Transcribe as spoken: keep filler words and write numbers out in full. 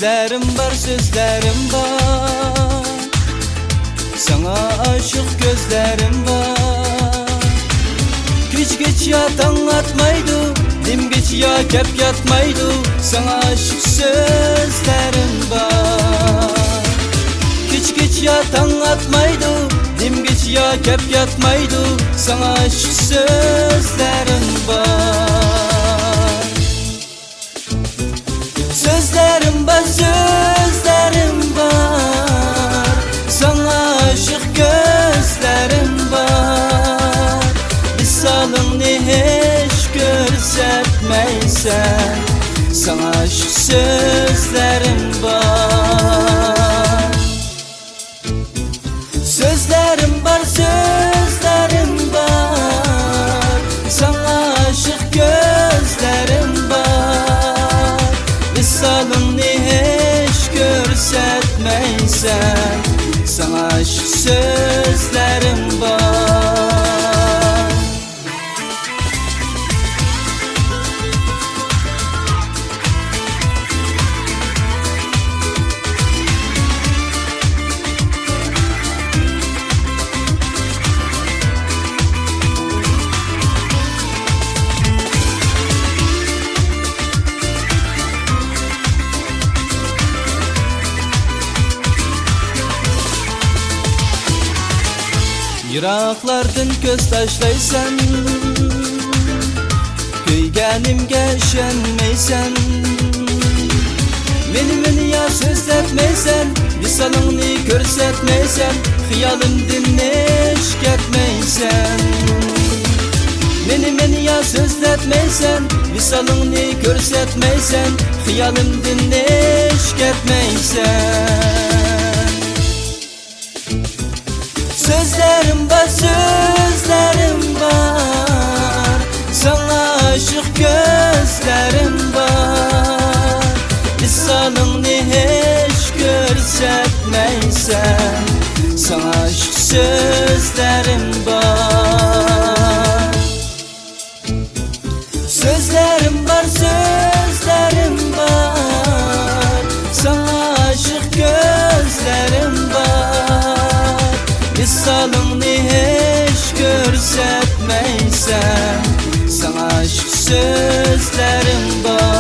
سۆزلەرىم بار، سۆزلەرىم بار، ساڭا ئاشىق كۆزلەرىم بار. كېچىگىچە تاڭ ئاتمايدۇ، دېمىگىچە يا كەپ ياتمايدۇ، ساڭا ئاشىق سۆزلەرىم بار. كېچىگىچە تاڭ ئاتمايدۇ، دېمىگىچە يا كەپ ياتمايدۇ، ساڭا ئاشىق سۆزلەرىم بار. سۆزلەرىم بار، سۆزلەرىم بار، ساڭا ئاشىق كۆزلەرىم بار. ۋىسالىڭنى ھېچ كۆرسەتمەيسەن، ساڭا ئاشىق سۆزلەرىم بار. سۆزلەرىم بار، سۆزلەرىم بار، ساڭا ئاشىق كۆزلەرىم بار. ۋىسالىڭنى ھېچ كۆرسەتمەيسەن، ساڭا ئاشىق سۆزلەرىم بار. يىراقلاردىن كۆز تاشلايسەن، كۆيگەنىمگە ئىشەنمەيسەن. مېنى، مېنى يا سۆزلەتمەيسەن، ۋىسالىڭنى كۆرسەتمەيسەن، خىيالىمدىن ھېچ كەتمەيسەن. مېنى، مېنى يا سۆزلەتمەيسەن، ۋىسالىڭنى كۆرسەتمەيسەن، خىيالىمدىن ھېچ كەتمەيسەن. سۆزلەرىم بار، سۆزلەرىم بار، ساڭا ئاشىق كۆزلەرىم بار. ۋىسالىڭنى ھېچ كۆرسەتمەيسەن، ساڭا ئاشىق سۆزلەرىم بار. سۆزلەرىم بار، سۆزلەرىم بار، ساڭا ئاشىق كۆزلەرىم بار. ۋىسالىڭنى ھېچ كۆرسەتمەيسەن، ساڭا ئاشىق سۆزلەرىم بار.